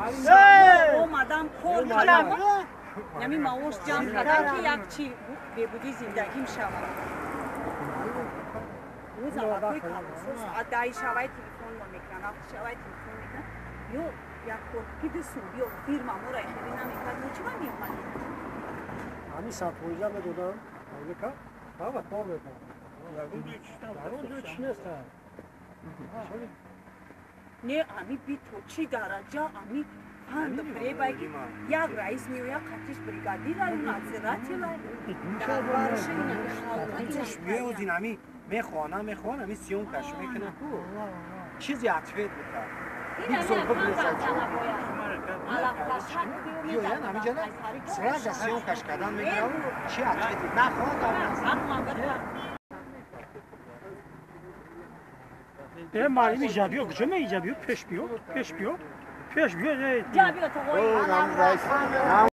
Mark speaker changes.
Speaker 1: Омадам кор кардам. Ями маош ҷамъ кардам ки як чи бебудӣ зиндагим шавад. Заводҳои калонсо соат даҳи шавай телефон мекунанд, ҳафти шавай телефон мекунанд. Ё як кор ки дусум ё фирма моро хеле намекард, мо чӣ ба меомадем?
Speaker 2: Ҳамин 100% медодам, Америка, баба кор мекунам. Ягон ҷой чӣ нестам.
Speaker 1: Не, ами би то чӣ дараҷа ами панду фиребай ки як раис меояд, қатиш бригадира, надзирателя дар барши.
Speaker 3: Меозин ами мехоҳам, мехоҳам ами съёмкаш мекунам ку чизи ответ бикард. Биёян ҳамиҷана сразу съёмкаш кардан мегирам, чи ответ нахоҳад.
Speaker 2: Э маълими ҷабиё куҷо меи ҷабиё? Пеш биё, пеш биё, пеш биё.
Speaker 1: Ҷабиё то.